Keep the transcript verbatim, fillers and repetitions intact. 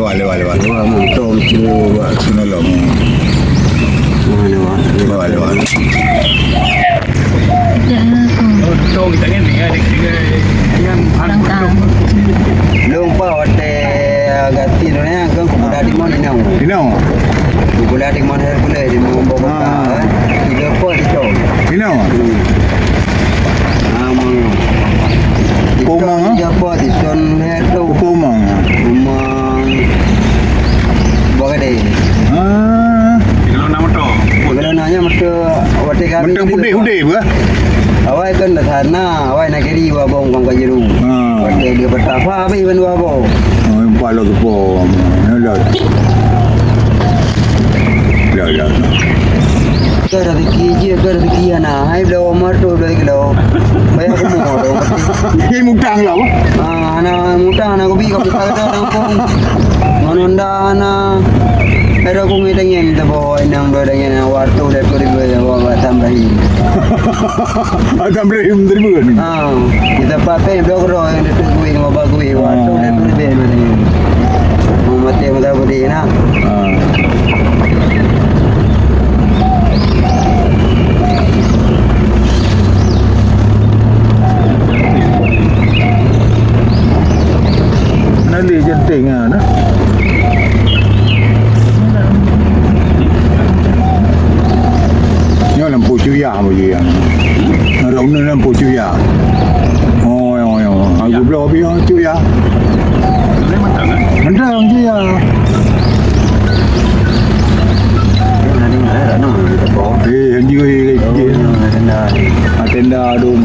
Lewat, lewat. Lewat, mantong, cuba. Sini lah. Wah, lewat. Lewat, lewat. Lôn pa watèe Agustin nyan kan, kubuda di mon inong. Inong? Kubuda di mon Hercules, di mon Bogor. Ah. Tiga po di ton. Inong? Hmm. Ah, mang. Di ton, Pomang, ah? Tiga po di ton, Hercules. Pomang, ah? Mang. Buah Gadai. Ah. Kalau nak motor. Kalau nak motor, watèe kami. Motor putih-putih apa? Awai kan dah sana, awai nak kiri wa bong kong kajiru. Ha. Watèe dia bertapa, habis ban wa bong. Oh, yang pala ke pom. Yalah. Yalah. Ke rezeki je, ke rezeki anak. Hai bela umur tu dua kilo. Bayar aku mau dong. Ini mutang lah, apa? Ah, anak mutang, anak kopi, kopi tak ada, anak pun. Mana ndak, anak. Ada aku ngi dengan, kita bawa inang dua dengan, waktu dah kau ribu, ya, bawa tambahin. Ah, tambahin, terima. Ah, kita pakai blok roh yang dekat kuih, lima bakui, waktu dah kau ribu, mana ni. Mau mati, mata putih, nak. Ah. Nanti jenting ah, nah. Nyoe lampu cuya, lampu cuya. Ada guna lampu cuya. Oh, ya, ya. Aku belum habis, ya, cuya. Mantap, cuya. Eh, anjing, eh, eh, eh. Ah, tenda dong.